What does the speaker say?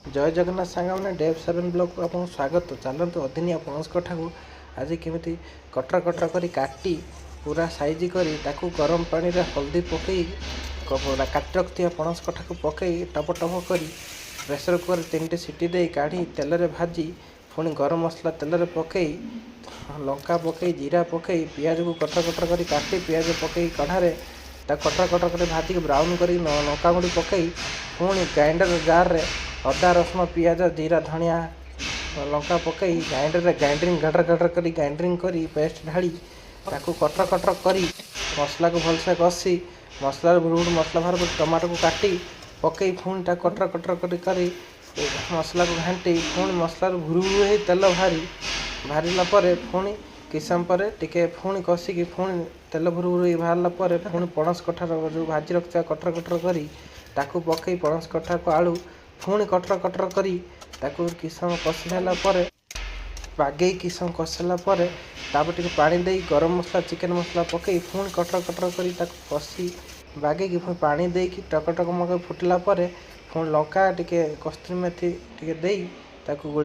ଜୟ ଜଗନ୍ନାଥ ସାଙ୍ଗମାନେ, Dave seven ବ୍ଲଗ୍କୁ ଆପଣଙ୍କୁ ସ୍ୱାଗତ। ଚାଲନ୍ତୁ, ଅଦିନିଆ ପଣସ କଠାକୁ ଆଜି କେମିତି କଟର କଟର କରି କାଟି ପୁରା ସାଇଜ୍ କରି ତାକୁ ଗରମ ପାଣିରେ ହଳଦୀ ପକାଇ, କାଟି ରଖିଥିବା ପଣସ କଠାକୁ ପକାଇ ଟପ ଟପ କରି ପ୍ରେସର୍ କୁକର୍ 3ଟି ସିଟି ଦେଇ କାଢ଼ି ତେଲରେ ଭାଜି, ପୁଣି ଗରମ ମସଲା ତେଲରେ ପକାଇ, ଲଙ୍କା ପକାଇ, ଜିରା ପକାଇ, ପିଆଜକୁ କଟର କଟର କରି କାଟି ପିଆଜ ପକାଇ କଢ଼ାରେ ତାକୁ କଟର କଟର କରି ଭାଜିକି ବ୍ରାଉନ୍ କରି ଲଙ୍କା ଗୁଣ୍ଡ ପକାଇ, ପୁଣି ଗ୍ରାଇଣ୍ଡର୍ ଜାର୍ରେ ଅଦା, ରସୁଣ, ପିଆଜ, ଜିରା, ଧନିଆ, ଲଙ୍କା ପକାଇ ଗ୍ରାଇଣ୍ଡର୍ରେ ଗ୍ରାଇଣ୍ଡିଙ୍ଗ ଘଟର ଘଟର କରି ଗ୍ରାଇଣ୍ଡିଙ୍ଗ କରି ପେଷ୍ଟ ଢାଳି ତାକୁ କଟର କଟର କରି ମସଲାକୁ ଭଲସେ କଷି, ମସଲାରୁ ଭୁରୁ ଭୁରୁ ମସଲା ବାହାର କରି ଟମାଟୋକୁ କାଟି ପକାଇ, ପୁଣି ତାକୁ କଟର କଟର କରି କରି ମସଲାକୁ ଘାଣ୍ଟି, ପୁଣି ମସଲାରୁ ଭୁରୁ ଭୁରୁ ହେଇ ତେଲ ବାହାରି ବାହାରିଲା ପରେ, ପୁଣି କିଛି ସମୟ ପରେ ଟିକେ ପୁଣି କଷିକି, ପୁଣି ତେଲ ଭୁରୁ ଭୁରୁ ହେଇ ବାହାରିଲା ପରେ, ପୁଣି ପଣସ କଠାର ଯେଉଁ ଭାଜି ରଖିଥିବା କଟର କଟର କରି ତାକୁ ପକାଇ, ପଣସ କଠାକୁ ଆଳୁ ପୁଣି କଟର କଟର କରି ତାକୁ କିଛି ସମୟ କଷି ସାରିଲା ପରେ, ବାଗେଇ କିଛି ସମୟ କଷି ସାରିଲା ପରେ, ତାପରେ ଟିକେ ପାଣି ଦେଇ ଗରମ ମସଲା, ଚିକେନ୍ ମସଲା ପକାଇ, ପୁଣି କଟର କଟର କରି ତାକୁ କଷି ବାଗେଇକି, ପୁଣି ପାଣି ଦେଇକି ଟକ ଟକ ମକ ଫୁଟିଲା ପରେ, ପୁଣି ଲଙ୍କା ଟିକେ, କସ୍ତୁରୀ ମେଥି ଟିକେ ଦେଇ ତାକୁ ଗୋଳେଇ